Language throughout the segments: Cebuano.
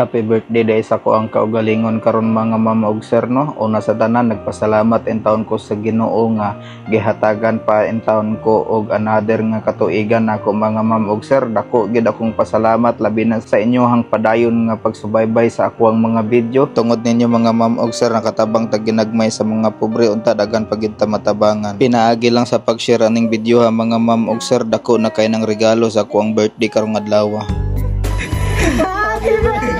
Happy birthday day sa ko ang kaugalingon karon, mga mama ug sir, no. Una sa tanan, nagpasalamat in taon ko sa Ginoo nga gihatagan pa in taon ko og another nga katuigan nako, mga ma'am ug sir. Dako gid akong pasalamat, labi na sa inyohang padayon nga pagsubaybay sa akoang mga video. Tungod ninyo, mga ma'am ug sir, nakatabang tag ginagmay sa mga pobre, unta daghan pa gid ta matabangan. Pinaagi lang sa pag-share aning video ha, mga ma'am ug sir, dako na kay ng regalo sa akoang birthday karong adlaw. Happy birthday!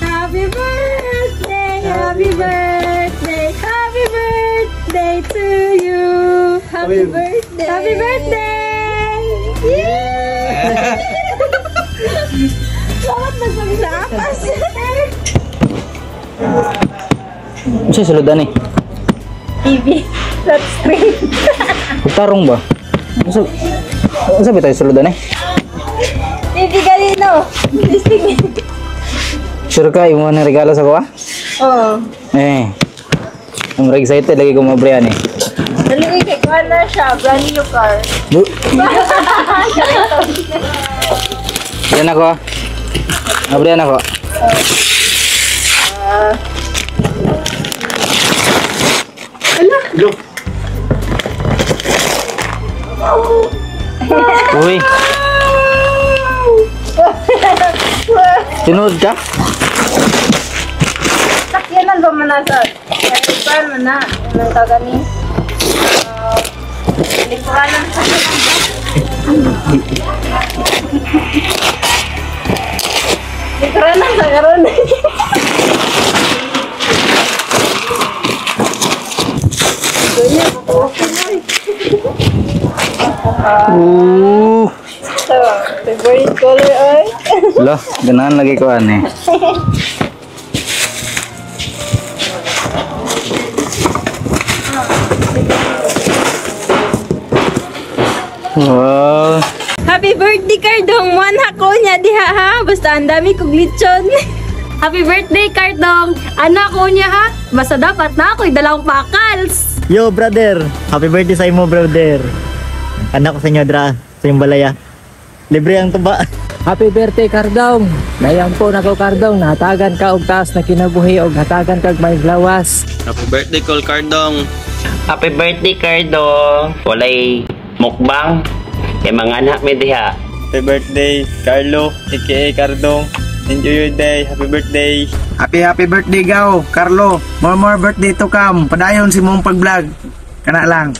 Happy birthday! Happy birthday! Happy birthday to you! Happy birthday! Happy birthday! Yeah! Bakit nagsabi sa apas? Unsa sulod ani? TV. Flat screen. Tarong ba? Unsa unsa ba tayo sulod ani? TV galino. Listing. Sure ka imo nang regalo sa kuha? Oo. Eh. I'm very excited lagi ko mabriyan eh. Dali kay kuha na siya. Brand new car. Bu. Yan ako. Mabriyan ako. Ala. Go. Uy. Tinuod ka? Sakyanan ba man nasa? Kuan man na. Anong tawag ni? Likuran ng sakyanan ba? Likuran ng sakaron. Ooh. So, favorite color ay? Lah, ganahan lagi ko ani. Wow. Happy birthday, Cardong! One hako niya diha ha. Basta ang dami kong lechon. Happy birthday, Cardong! Anak ko niya ha! Basta dapat na ako'y dalawang pakals! Yo, brother! Happy birthday sa imo, brother! Anak ko sa inyo, dra. Sa iyong balaya. Libre ang tuba. Happy birthday, Cardong! Layang po nako, Cardong, nahatagan ka og taas na kinabuhi og hatagan kag may lawas. Happy birthday, Col Cardong! Happy birthday, Cardong! Walay mukbang kay mga anak mi diha. Happy birthday, Carlo, aka Cardong. Enjoy your day. Happy birthday. Happy happy birthday, Gao, Carlo. More more birthday to come. Padayon si mong pag-vlog. Kana lang.